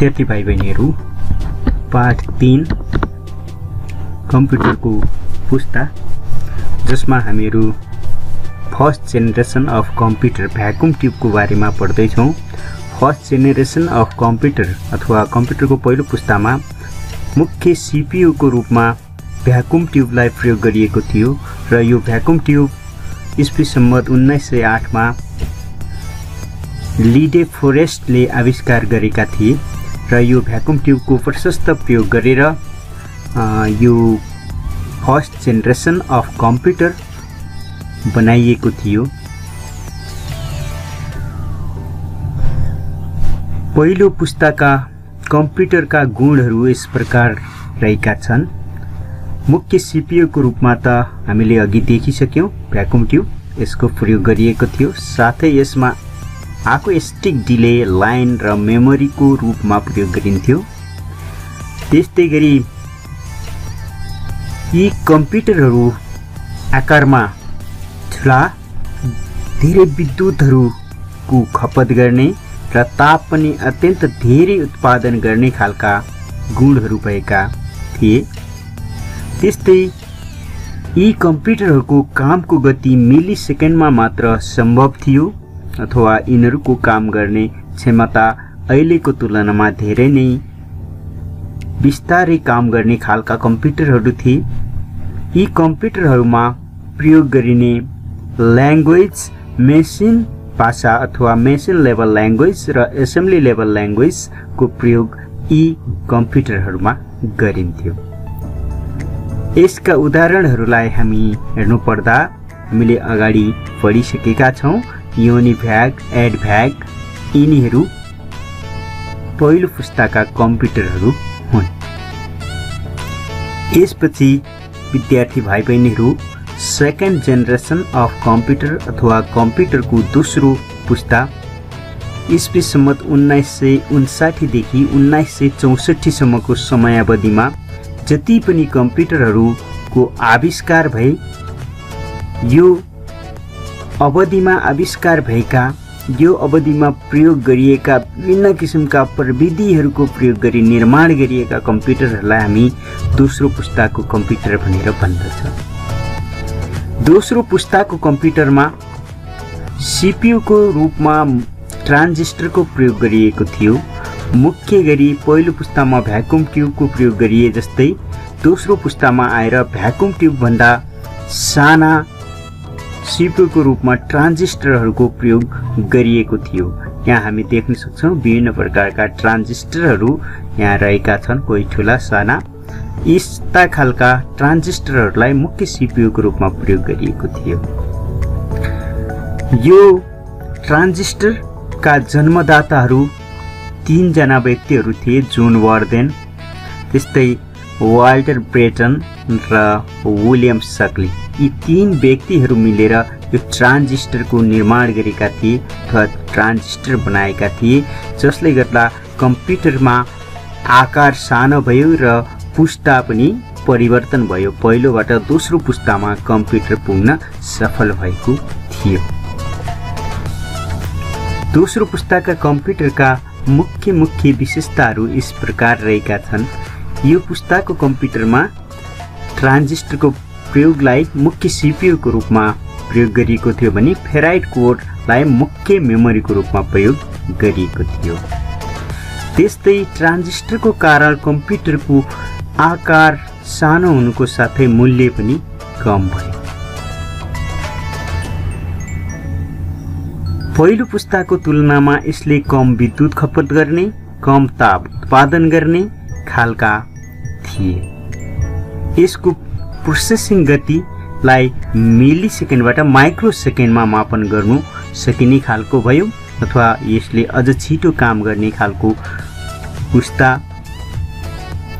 विद्यार्थी भाइ बहिनीहरू पाठ 3 कम्प्युटरको पुस्ता जसमा हामीहरू first generation of computer vacuum ट्युबको बारेमा पढ्दै छौं। फर्स्ट जेनेरेसन अफ कम्प्युटर अथवा कम्प्युटरको पहिलो पुस्तामा मुख्य सीपीयू को रूपमा भ्याकुम ट्युबलाई प्रयोग गरिएको थियो र यो भ्याकुम ट्युब ईस्वी सम्वत 1908 मा लिडे फोरेस्टले आविष्कार गरेका थिए र यो भ्याकुम ट्युबको प्रशस्त प्रयोग गरेर यो फर्स्ट जेनेरेसन अफ कम्प्युटर बनाइएको थियो। पहिलो पुस्ताका कम्प्युटरका गुणहरू यस प्रकार रहेका छन्। मुख्य सीपीयू को रूपमा त हामीले अघि देखिसक्यौं भ्याकुम ट्युब यसको प्रयोग गरिएको थियो। साथै यसमा आकोस्टिक डिले लाइन र मेमोरी को रूपमा प्रयोग गरिन्थ्यो। त्यस्तै गरी यी कम्प्युटरहरू आकारमा ठूला धेरै विद्युतहरूको खपत गर्ने र ताप पनि अत्यन्त धेरै उत्पादन गर्ने खालका गुणहरू भएका थिए। त्यस्तै यी कम्प्युटरहरूको कामको गति मिली सेकेन्डमा मात्र सम्भव थियो अथवा यिनीहरूको काम गर्ने क्षमता अहिलेको तुलनामा धेरै नै बिस्तारै काम गर्ने खालका कम्प्युटरहरू थिए। यी कम्प्युटरहरूमा प्रयोग गरिने ल्याङ्ग्वेज मेसिन भाषा अथवा मेसिन लेभल ल्याङ्ग्वेज र एसेम्बली लेभल ल्याङ्ग्वेज को प्रयोग यी कम्प्युटरहरूमा गरिन्थ्यो। यसका उदाहरणहरूलाई हामी हेर्नु पर्दा हामीले अगाडि पढिसकेका छौं। युनिभ्याक, एडभ्याक यिनीहरू पहिलो पुस्ताका कम्प्युटरहरू हुन्। यसपछि विद्यार्थी भाइ बहिनीहरू सेकेन्ड जेनेरेसन अफ कम्प्युटर अथवा कम्प्युटरको दोस्रो पुस्ता ईस्वी सम्वत 1959 देखि 1964 सम्मको समयावधिमा जति पनि कम्प्युटरहरूको आविष्कार भए यो अवधिमा आविष्कार भएका यो अवधिमा प्रयोग गरिएका विभिन्न किसिमका प्रविधिहरूको प्रयोग गरी निर्माण गरिएका कम्प्युटरहरूलाई हामी दोस्रो पुस्ताको कम्प्युटर भनेर भन्दछौं। दोस्रो पुस्ताको कम्प्युटरमा सीपीयू को रूपमा ट्रान्जिस्टरको प्रयोग गरिएको थियो। मुख्य गरी पहिलो पुस्तामा भ्याकुम ट्युबको प्रयोग गरिए जस्तै दोस्रो पुस्तामा आएर भ्याकुम ट्युब भन्दा साना सीपीयू को रूपमा ट्रान्जिस्टरहरूको प्रयोग गरिएको थियो। यहाँ हामी देख्न सक्छौं विभिन्न प्रकारका ट्रान्जिस्टरहरू यहाँ रहेका छन्, कोही ठूला साना। यस्ता खालका ट्रान्जिस्टरहरूलाई मुख्य सीपीयू को रूपमा प्रयोग गरिएको थियो। यो ट्रान्जिस्टरका जन्मदाताहरू 3 जना व्यक्तिहरू थिए, जोन वर्देन, त्यस्तै वाल्टर ब्रेटन र विलियम सक्ली। यी 3 व्यक्तिहरू मिलेर यो ट्रान्जिस्टरको निर्माण गरेका थिए अथवा ट्रान्जिस्टर बनाएका थिए, जसले गर्दा कम्प्युटरमा आकार सानो भयो र पुस्ता पनि परिवर्तन भयो। पहिलोबाट दोस्रो पुस्तामा कम्प्युटर पुग्न सफल भएको थियो। दोस्रो पुस्ताका कम्प्युटरका मुख्य विशेषताहरू यस प्रकार रहेका छन्। यो पुस्ताको कम्प्युटरमा ट्रान्जिस्टरको प्रयोगलाई मुख्य सीपीयू को रूपमा प्रयोग गरिएको थियो भने फेराइट कोडलाई मुख्य मेमोरीको रूपमा प्रयोग गरिएको थियो। त्यस्तै ट्रान्जिस्टरको कारण कम्प्युटरको आकार सानो हुनुको साथै मूल्य पनि कम भयो। पहिलो पुस्ताको तुलनामा यसले कम विद्युत खपत गर्ने, कम ताप उत्पादन गर्ने खालका थिए। यसको प्रोसेसिङ गतिलाई मिली सेकेन्डबाट माइक्रो सेकेन्डमा मापन गर्नु सकिने खालको भयो अथवा यसले अझ छिटो काम गर्ने खालको पुस्ता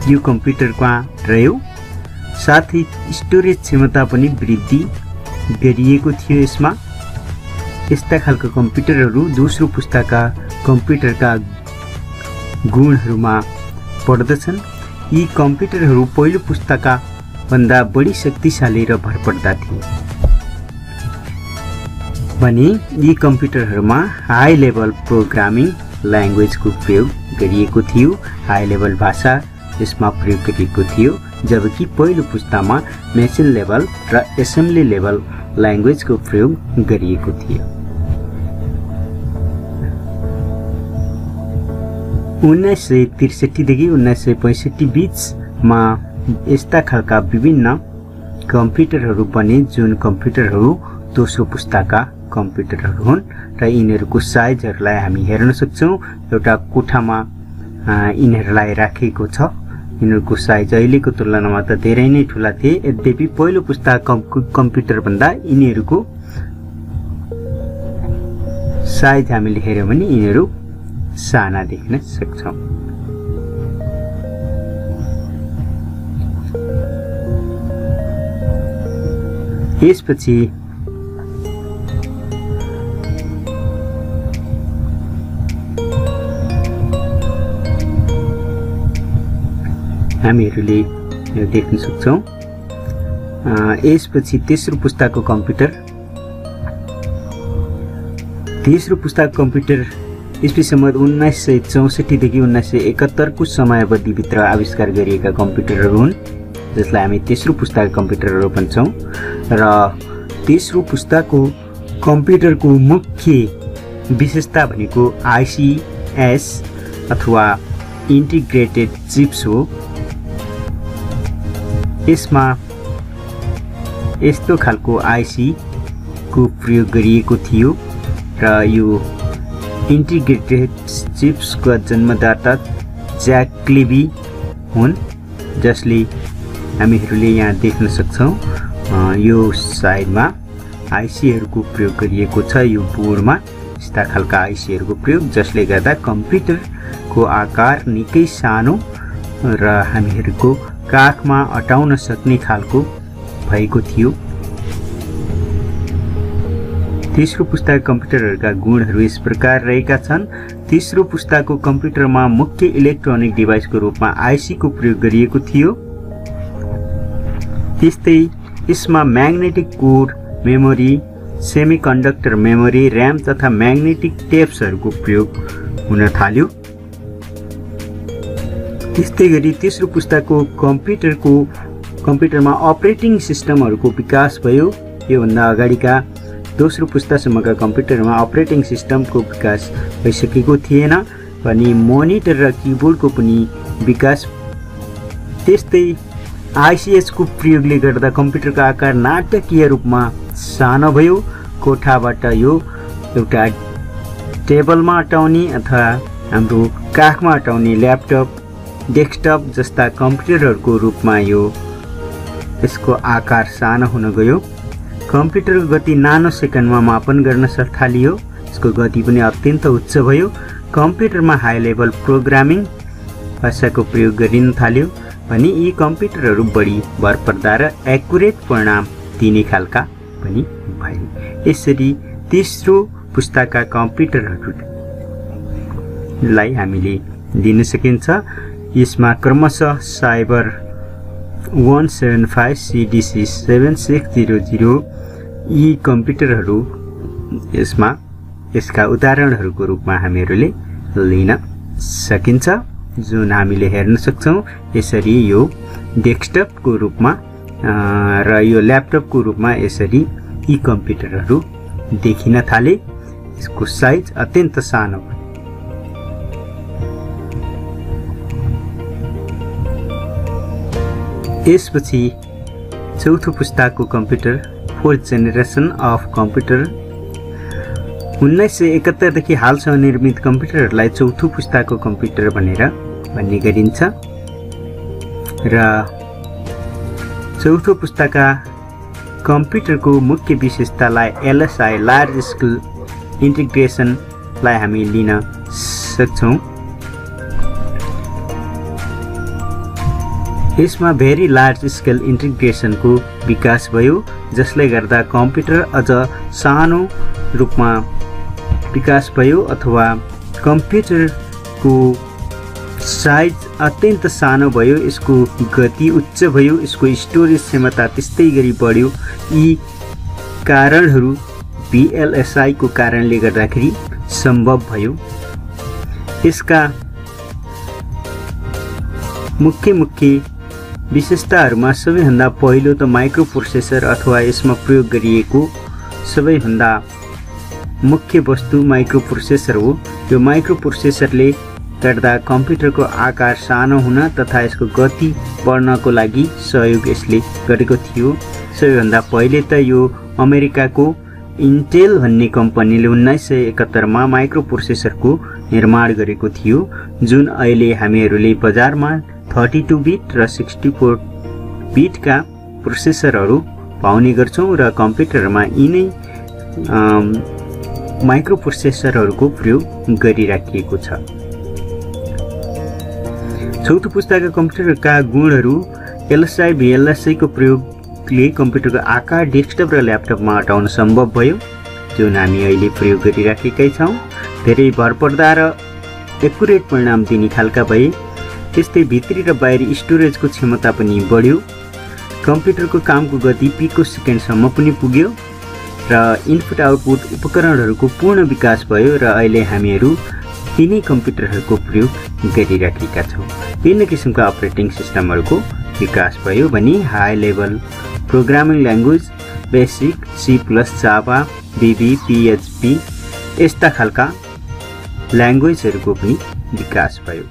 यो कम्प्युटरमा रह्यो। साथै स्टोरेज क्षमता पनि वृद्धि गरिएको थियो यसमा। यस्ता खालका कम्प्युटरहरू दोस्रो पुस्ताका कम्प्युटरका गुणहरूमा पर्दछन्। यी कम्प्युटरहरू पहिलो पुस्ताका भन्दा बढी शक्तिशाली र भरपर्दा थिए भने यी कम्प्युटरहरूमा हाई लेभल प्रोग्रामिङ ल्याङ्ग्वेजको प्रयोग गरिएको थियो, हाई लेभल भाषा यसमा प्रयोग गरिएको थियो, जबकि पहिलो पुस्तामा मेसिन लेभल र एसेम्बली लेभल ल्याङ्ग्वेजको प्रयोग गरिएको थियो। 1963 देखि 1965 बीचमा यस्ता खालका विभिन्न कम्प्युटरहरू बने जुन कम्प्युटरहरू दोस्रो पुस्ताका कम्प्युटरहरू हुन् र यिनीहरूको साइजहरूलाई हामी हेर्न सक्छौँ। एउटा कोठामा यिनीहरूलाई राखेको छ। यिनीहरूको साइज अहिलेको तुलनामा त धेरै नै ठुला थिए, यद्यपि पहिलो पुस्ताका कम्प्युटरभन्दा यिनीहरूको साइज हामीले हेर्यौँ भने यिनीहरू साना देख्न सक्छौँ। यसपछि हामीहरूले यो देख्न सक्छौँ। यसपछि तेस्रो पुस्ताको कम्प्युटर। तेस्रो पुस्ताको कम्प्युटर ईस्वी सम्वत 1964 देखि 1971 को समयावधिभित्र आविष्कार गरिएका कम्प्युटरहरू हुन्, जसलाई हामी तेस्रो पुस्ताको कम्प्युटरहरू भन्छौँ। र तेस्रो पुस्ताको कम्प्युटरको मुख्य विशेषता भनेको आइसिएस अथवा इन्टिग्रेटेड चिप्स हो। यसमा यस्तो खालको आइसी को प्रयोग गरिएको थियो र यो इन्टिग्रेटेड चिप्सको जन्मदाता ज्याक क्लेबी हुन्, जसले हामीहरूले यहाँ देख्न सक्छौँ। यो साइडमा आइसीहरूको प्रयोग गरिएको छ, यो बोर्डमा यस्ता खालका आइसीहरूको प्रयोग, जसले गर्दा कम्प्युटरको आकार निकै सानो र हामीहरूको काखमा अटाउन सक्ने खालको भएको थियो। तेस्रो पुस्ताको कम्प्युटरहरूका गुणहरू यस प्रकार रहेका छन्। तेस्रो पुस्ताको कम्प्युटरमा मुख्य इलेक्ट्रोनिक डिभाइसको रूपमा आइसी को प्रयोग गरिएको थियो। त्यस्तै यसमा magnetic code memory, semiconductor memory, RAM तथा म्याग्नेटिक टेप्सहरूको प्रयोग हुन थाल्यो। त्यस्तै गरी तेस्रो पुस्ताको कम्प्युटरमा अपरेटिङ सिस्टमहरूको विकास भयो। योभन्दा अगाडिका दोस्रो पुस्तासम्मका कम्प्युटरमा अपरेटिङ सिस्टमको विकास भइसकेको थिएन, भने मोनिटर र किबोर्डको पनि विकास। त्यस्तै आइसिएस को प्रयोगले गर्दा कम्प्युटरको आकार नाटकीय रूपमा सानो भयो। कोठाबाट यो एउटा टेबलमा अटाउने अथवा हाम्रो काखमा अटाउने ल्यापटप, डेस्कटप जस्ता कम्प्युटरहरूको रूपमा यसको आकार सानो हुन गयो। कम्प्युटरको गति नानो सेकेन्डमा मापन गर्न थालियो। यसको गति पनि अत्यन्त उच्च भयो। कम्प्युटरमा हाई लेभल प्रोग्रामिङ भाषाको प्रयोग गरिन थाल्यो भने यी कम्प्युटरहरू बढी भरपर्दा र एक्युरेट परिणाम दिने खालका पनि भए। यसरी तेस्रो पुस्ताका कम्प्युटरहरूलाई हामीले दिन सकिन्छ। यसमा क्रमशः साइबर 175 CDC 7600 यी कम्प्युटरहरू यसका उदाहरणहरूको रूपमा हामीहरूले लिन सकिन्छ, जुन हामीले हेर्न सक्छौँ। यसरी यो डेस्कटपको रूपमा र यो ल्यापटपको रूपमा यसरी यी कम्प्युटरहरू देखिन थाले। यसको साइज अत्यन्त सानो भयो। यसपछि चौथो पुस्ताको computer, fourth generation of computer. 1971 देखि हालसम्म निर्मित कम्प्युटरहरूलाई चौथो पुस्ताको कम्प्युटर भन्ने गरिन्छ र चौथो पुस्ताका कम्प्युटरको मुख्य विशेषतालाई LSI लार्ज स्केल इन्टिग्रेसनलाई हामी लिन सक्छौँ। यसमा भेरी लार्ज स्केल इन्टिग्रेसनको विकास भयो, जसले गर्दा कम्प्युटर अझ सानो रूपमा विकास भयो अथवा कम्प्युटरको साइज अत्यन्त सानो भयो, यसको गति उच्च भयो, यसको स्टोरेज क्षमता त्यस्तै गरी बढ्यो। यी कारणहरू VLSI को कारणले गर्दाखेरि सम्भव भयो। यसका मुख्य विशेषताहरूमा सबैभन्दा पहिलो त माइक्रो प्रोसेसर अथवा यसमा प्रयोग गरिएको सबैभन्दा मुख्य वस्तु माइक्रो प्रोसेसर हो। यो माइक्रो प्रोसेसरले गर्दा कम्प्युटरको आकार सानो हुन तथा यसको गति बढ्नको लागि सहयोग यसले गरेको थियो। सबैभन्दा पहिले त यो अमेरिकाको इन्टेल भन्ने कम्पनीले 1971 मा माइक्रो प्रोसेसरको निर्माण गरेको थियो, जुन अहिले हामीहरूले बजारमा 32 बिट र 64 बिटका प्रोसेसरहरू पाउने गर्छौं र कम्प्युटरमा यिनै माइक्रो प्रोसेसरहरूको प्रयोग गरिराखिएको छ। चौथो पुस्ताका कम्प्युटरका गुणहरू LSI VLSI को प्रयोगले कम्प्युटरको आकार डेस्कटप र ल्यापटपमा हटाउन सम्भव भयो, जुन हामी अहिले प्रयोग गरिराखेकै छौं। धेरै भरपर्दा र एकुरेट परिणाम दिने खालका भए। त्यस्तै भित्री र बाहिरी स्टोरेजको क्षमता पनि बढ्यो। कम्प्युटरको कामको गति पिको सेकेन्डसम्म पनि पुग्यो र इनपुट आउटपुट उपकरणहरूको पूर्ण विकास भयो र अहिले हामीहरू तिनै कम्प्युटरहरूको प्रयोग गरिराखेका छौं। विभिन्न किसिमका अपरेटिङ सिस्टमहरूको विकास भयो भने high level programming language basic C++, Java, VB, PHP यस्ता खालका ल्याङ्ग्वेजहरूको पनि विकास भयो।